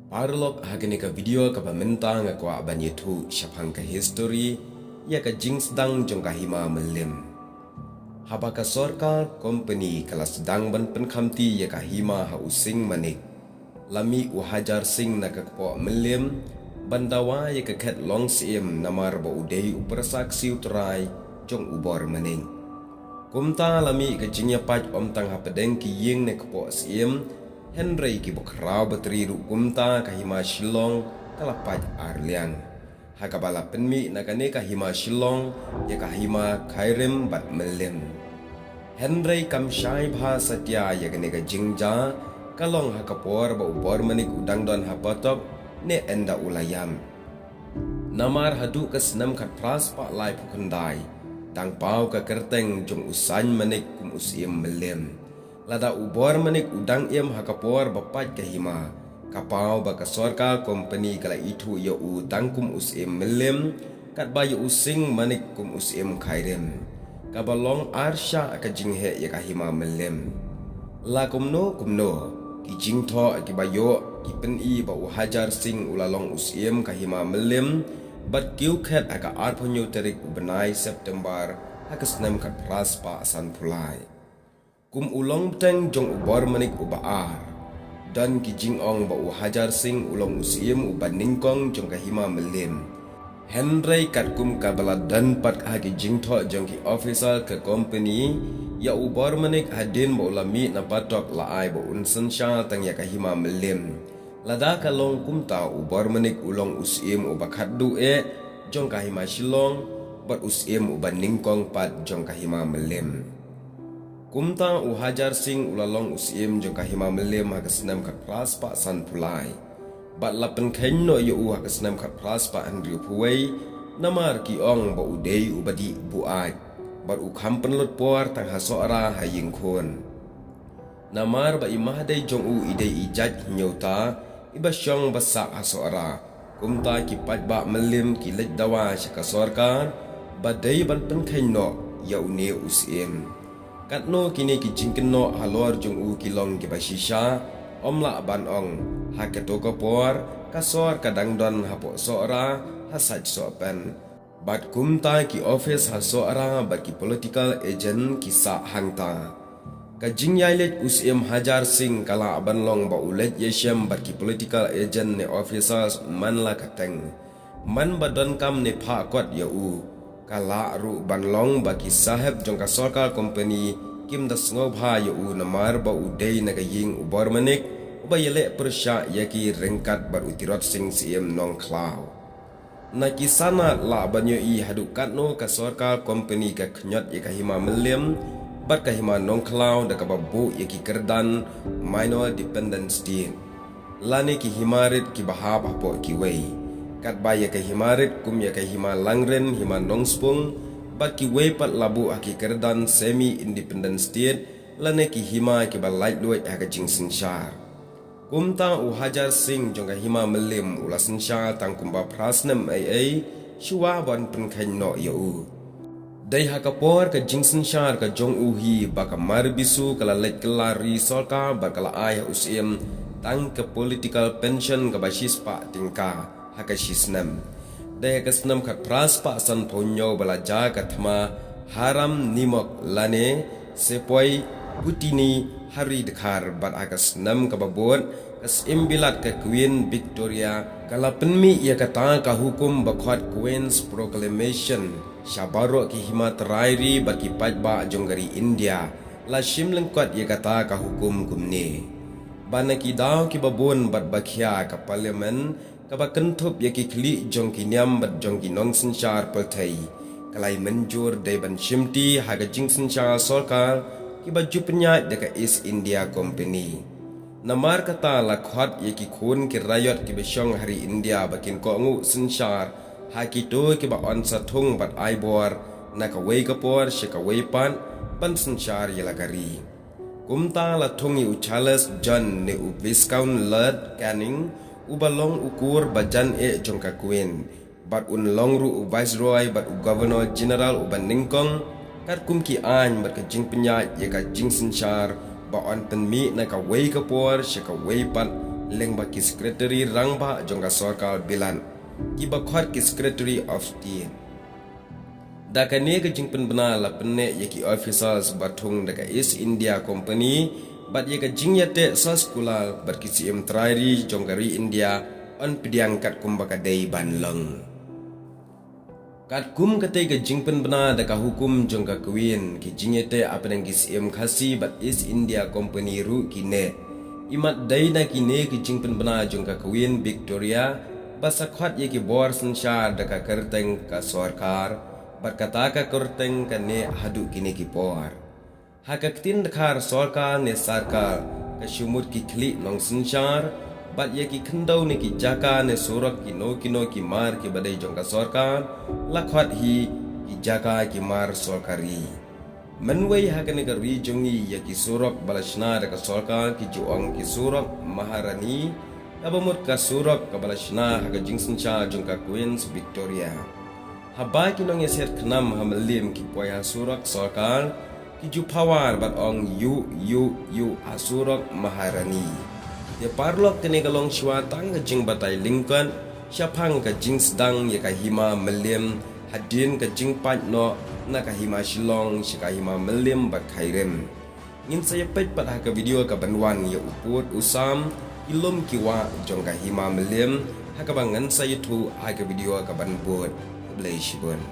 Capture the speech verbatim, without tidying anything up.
Paralok, ha kane ka video kaba mynta nga kwah ban ïathuh shaphang ka history ïa ka jingsdang jong ka hima Mylliem. Haba ka sorkar company ka la sdang ban pynkhamti ïa ka hima ha u Sing Manik, la mih u Hajar Sing na ka kpoh Mylliem ban dawa ïa ka khet long syiem namar ba u dei u pyrsa ksiew trai jong u Bor Manik. Kumta la mih ka jingïapait ym tang hapdeng ki ïing ne kpoh syiem, hynrei ki bakhraw batri ruh kumta ka hima Shillong ka la pait arliang. Ha kaba la pynmih na kane ka hima Shillong ïa ka hima Khyrim bad Mylliem. Hynrei kam shai bha satia ïa kane ka jingjia, ka long ha ka por ba u Bor Manik u dang don ha Patop ne ynda u la ïam. Namar haduh ka snem khatphra spah laiphew khyndai, dang paw ka kyrteng jong u Saiñ Manik kum u syiem Mylliem. Lada u Bor Manik u dang im ha ka por ba pait ka hima, ka paw ba ka sorkar company ka la ithuh ïa u tang kum u syiem Mylliem, katba ïa u Sing Manik kum u syiem Khyrim. Kaba long arshah ka jingheh ïa ka hima Mylliem. La kumno kumno, ki jingthoh kiba ïoh ki pyni ba u Hajar Sing u la long u syiem ka hima Mylliem, bad kiew khet ha ka arphew hynñiew tarik u bnai September ha ka snem khatphra spah sanphew lai. Kum u long bteng jong u Bor Manik uba ar, don ki jingong ba u Hajar Sing u long u syiem uba nyngkong jong ka hima Mylliem. Hynrei katkum kaba la don pat ha ki jingthoh jong ki officer ka company, ïa u Bor Manik hadien ba u la mih na Patop la ai ba un synshar tang ïa ka hima Mylliem. Lada ka long kumta, u Bor Manik u long u syiem uba khatduh eh jong ka hima Shillong, bad u syiem uba nyngkong pat jong ka hima Mylliem. Kumta u Hajar Sing u la long u syiem jong ka hima Mylliem ha ka snem khatphra spah sanphew lai. Bad la pynkheiñ noh ïa u ha ka snem khatphra spah hynriewphew wei, namar ki ong ba u dei uba dih buaid, bad u kham pynlut por tang ha Sohra ha ïing khun. Namar ba i mahdei jong u i dei i jait Hynñiewta, iba shong ba sah ha Sohra. Kumta ki paidbah Mylliem ki leit dawa sha ka sorkar, ba dei ban pynkheiñ noh ïa une u syiem. Katno kine ki jingkynnoh halor jong u ki long kiba shisha, ym lah ban ong, ha kato ka por, ka sor ka dang don hapoh Sohra, ha sait Sohpen. Bad kumta ki office ha Sohra bad ki political agent ki sah hangta. Ka jingïaileit u syiem Hajar Sing ka lah ban long ba u leit ïashem bad ki political agent ne officers man la ka teng. Man ba donkam ne phah kot ïa u. Ka lah ruh ban long ba ki sahep jong ka sorkar company kim da sngewbha ïa u namar ba u dei na ka ïing u Bor Manik, uba ïaleh pyrshah ïa ki ryngkat bad u Tirot Sing syiem Nongkhlaw. Na ki sanad lah ban ïohi haduh katno ka sorkar company ka khñiot ïa ka hima Mylliem bad ka hima Nongkhlaw da kaba buh ïa ki kyrdan minor dependent state, lane ki hima rit kiba hap hapoh kiwei. Katba ïa ka hima rit kum ïa ka hima Langrin, hima Nongspung, bad kiwei pat la buh ha ki kyrdan semi independent state, lane ki hima kiba laitluid ha ka jingsynshar. Kumta u Hajar Sing jong ka hima Mylliem u la synshar tang kumba phra snem ei ei, shuwa ban pynkheiñ noh ïa u. Dei ha ka por ka jingsynshar ka jong u hi ba ka mar bisu ka la leit kylla ri sorkar bad ka la ai ha u syiem tang ka political pension kaba shispah tyngka ha ka shisnem. Dei ha ka snem khatphra spah sanphew hynñiew ba la jia ka thma Haram Nimok lane Sepoy Bhutani ha ri Dkhar bad ha ka snem kaba bud ka Syiem Bilat ka Queen Victoria ka la pynmih ïa kata ka hukum ba khot Queen's Proclamation sha baroh ki hima trai ri bad ki paidbah jong ka ri India, la shim lyngkot ïa kata ka hukum kumne. Ba na ki daw kiba bun bad ba khia ka Parliament kaba kynthup ïa ki khlieh jong ki niam bad jong ki nongsynshar pyrthei, ka la ïa mynjur dei ban shimti ha ka jingsynshar sorkar kiba ju pynïaid da ka East India Company. Namar kata la khot ïa ki khun ki raiot kiba shong ha ri India ba kin kohnguh synshar ha kito kiba on sa thung bad ai bor na kawei ka por sha kawei pat ban synshar ïa la ka ri. Kumta la thung ïa u Charles John ne u Viscount Lord Canning, uba long u kur ba jan eh jong ka Queen, bad un long ruh u Viceroy bad u Governor General uba nyngkong, katkum ki aiñ bad ka jingpynïaid ïa ka jingsynshar ba yn pynmih na kawei ka por sha kawei pat lyngba ki Secretary Rangbah jong ka Sorkar Bilat, kiba khot ki Secretary of State. Da kane ka jingpynbna la pynneh ïa ki officers ba thung da ka East India Company bad ïa ka jingïateh soskular bad ki syiem trai ri jong ka ri India, yn pdiang katkum ba ka dei ban long. Katkum katei ka jingpynbna da ka hukum jong ka Queen, ki jingïateh hapdeng ki syiem Khasi bad East India Company ruh ki neh. Imat dei na kine ki jingpynbna jong ka Queen Victoria ba sa khot ïa ki bor synshar da ka kyrteng ka sorkar, bad kata ka kyrteng ka neh haduh kine ki por. Ha ka ktien dkhar sorkar ne sarkar, ka shu mut ki khlieh nongsynshar, bad ïa ki khyndew ne ki jaka ne surok kino kino ki mar kiba dei jong ka sorkar, la khot hi ki jaka ki mar sorkari. Mynwei ha kane ka ri jong ngi ïa ki surok ba la shna da ka sorkar ki ju ong ki surok Maharani, kaba mut ka surok kaba la shna ha ka jingsynshar jong ka Queen Victoria. Haba ki nongïasetkhnam ha Mylliem ki poi ha surok sorkar, ki ju phawar bad ong ïuh, ïuh, ïuh ha surok Maharani. Te paralok, kane ka long shuwa tang ka jingbatai lyngkot shaphang ka jingsdang ïa ka Hima Mylliem hadien ka jingpait noh na ka Hima Shillong sha ka Hima Mylliem bad Khyrim. Ngin sa ïapeit pat ha ka video kaban wan ïa u pud u sam, ki lum ki wah jong ka Hima Mylliem, ha kaba ngan sa ïathuh ha ka video kaban bud. Khublei shibun.